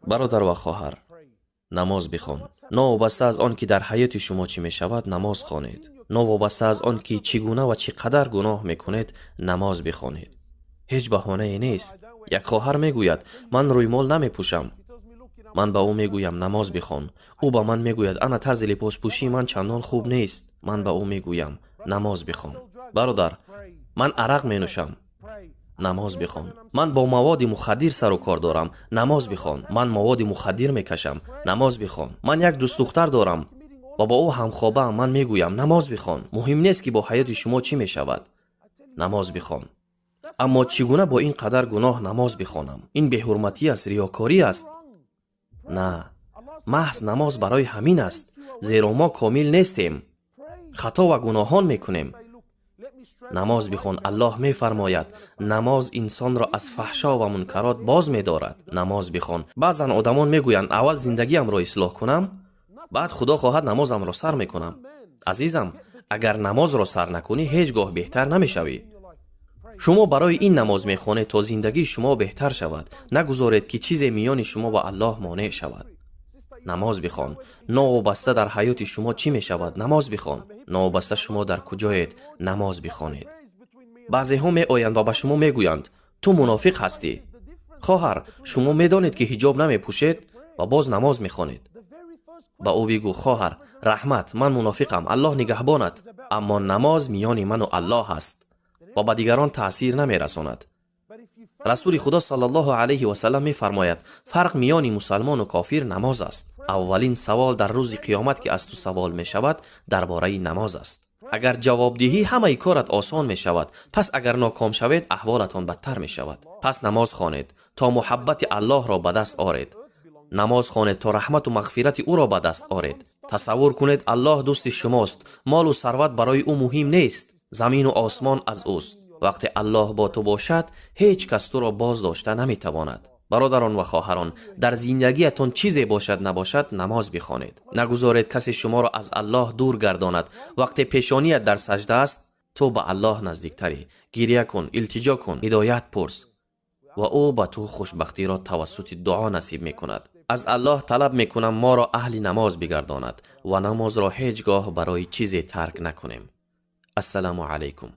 Бародар ва хоҳар, намоз бихон. Новобаста аз он ки дар ҳаёти шумо чӣ мешавад, намоз хонед. Новобаста аз он ки чӣ гуна ва чӣ қадар гуноҳ мекунед, намоз бихонед. Ҳеҷ баҳонае нест. Як хоҳар мегӯяд: ман рӯймол намепӯшам. Ман ба ӯ мегӯям: намоз бихон. Ӯ ба ман мегӯяд: ана тарзи либоспӯшии ман чандон хуб нест. Ман ба ӯ мегӯям: намоз бихон. Бародар, ман арақ менӯшам. Намоз бихон. Ман бо маводи мухаддир сару кор дорам. Намоз бихон. Ман маводи мухаддир мекашам. Намоз бихон. Ман як дӯстдухтар дорам ва бо ӯ ҳамхобаам. Ман мегӯям: намоз бихон. Муҳим нест, ки бо ҳаёти шумо чӣ мешавад, намоз бихон. Аммо чӣ гуна бо ин қадар гуноҳ намоз бихонам? Ин беҳурматӣ аст, риёкорӣ аст. На, маҳз намоз барои ҳамин аст, зеро мо комил нестем, хато ва гуноҳон мекунем. Намоз бихон. Аллоҳ мефармояд: намоз инсонро аз фаҳшо ва мункарот боз медорад. Намоз бихон. Баъзан одамон мегӯянд: аввал зиндагиамро ислоҳ кунам, баъд, худо хоҳад, намозамро сар мекунам. Азизам, агар намозро сар накунӣ, ҳеҷ гоҳ беҳтар намешавӣ. Шумо барои ин намоз мехонед, то зиндагии шумо беҳтар шавад. Нагузоред, ки чизе миёни шумо ва Аллоҳ монеъ шавад. Намоз бихон. Новобаста дар ҳаёти шумо чӣ мешавад, намоз бихон. Новобаста шумо дар куҷоед, намоз бихонед. Баъзеҳо меоянд ва ба шумо мегӯянд: ту мунофиқ ҳастӣ. Хоҳар, шумо медонед, ки ҳиҷоб намепӯшед ва боз намоз мехонед. Ба ӯ бигӯ: хоҳар, раҳмат, ман мунофиқам, Аллоҳ нигаҳбонат, аммо намоз миёни ману Аллоҳ аст ва ба дигарон таъсир намерасонад. Расули Худо саллаллоҳу алайҳи васаллам мефармояд: фарқ миёни мусалмону кофир намоз аст. Аввалин савол дар рӯзи қиёмат, ки аз ту савол мешавад, дар бораи намоз аст. Агар ҷавоб диҳӣ, ҳамаи корат осон мешавад. Пас агар ноком шавед, аҳволатон бадтар мешавад. Пас намоз хонед, то муҳаббати Аллоҳро ба даст оред. Намоз хонед, то раҳмату мағфирати ӯро ба даст оред. Тасаввур кунед, Аллоҳ дӯсти шумост. Молу сарват барои ӯ муҳим нест, замину осмон аз ӯст. Вақте Аллоҳ бо ту бошад, ҳеҷ кас туро боз дошта наметавонад. Бародарон ва хоҳарон, дар зиндагиятон чизе бошад набошад, намоз бихонед. Нагузоред касе шуморо аз Аллоҳ дур гардонад. Вақте пешоният дар сажда аст, ту ба Аллоҳ наздиктарӣ. Гиря кун, илтиҷо кун, ҳидоят пурс ва ӯ ба ту хушбахтиро тавассути дуо насиб мекунад. Аз Аллоҳ талаб мекунам, моро аҳли намоз бигардонад ва намозро ҳеҷ гоҳ барои чизе тарк накунем. Ассалому алайкум.